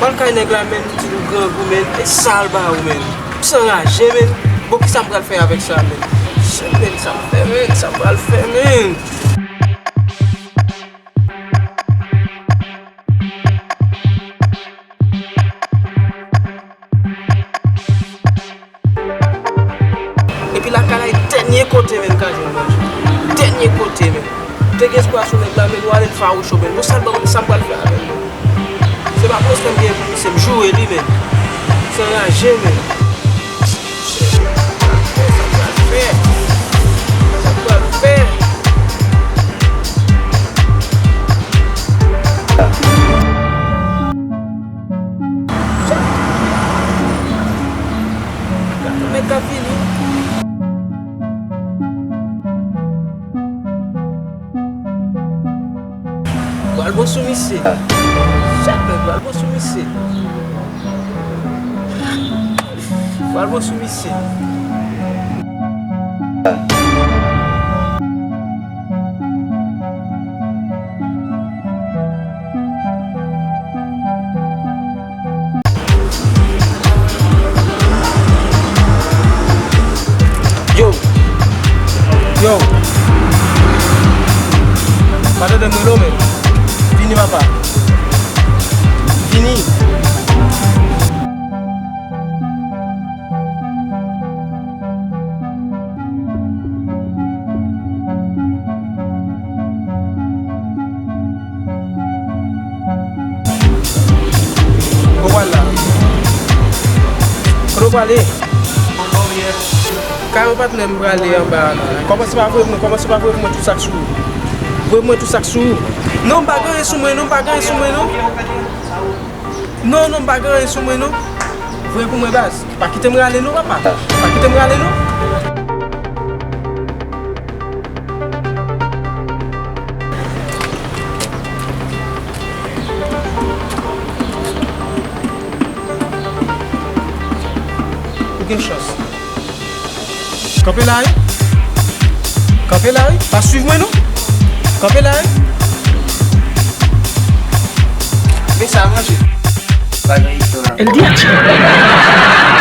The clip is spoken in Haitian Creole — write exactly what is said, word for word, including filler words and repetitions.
Al kay nèg la, menn, li di nou grangou, menn. E sa l ba ou, menn? M sanraje, menn. Bon, kisa m pral fè avèk sa, menn? Shit, menn, sa m fè, menn? Sa m pral fè, menn? Epi lakay la e dènye kote, menn, ka jwenn manje. Dènye kote, menn. M te gen espwa sou nèg la, menn, ou ale l fawouch ou, menn. Bon, sa l ban mwen, sa m pral fè avè l, menn? Se pa pwosè m gen pou misye, m joure li, menn. M sanraje, menn. Sa m pral fè? Sa m pral fè? Gade nèg k ap vini. Pral bon sou misye. Chak nèg pral bon sou misye. Pral bon sou misye. Yo! Yo! Pa tande m rele w, men. Vini, papa. Vini. Ou pral la? Kote w prale? Kay yon patnè m prale anba a la. Kòmanse pa voye pou mwen, kòmanse pa voye pou mwen tout sa k sou ou. Voye pou mwen tout sa k sou ou. Non, m pa gen anyen sou mwen, non, m pa gen anyen sou mwen, non. Non, non, m pa gen anyen sou mwen, non. Voye pou mwen, baz. Pa kite m rale, non, papa. Pa kite m rale, non. Ou gen chans. Kanpe la, wi. Kanpe la, wi. Pa swiv mwen, non. Kanpe la, wi. Men sa manje. Pa gen istwa. El D H.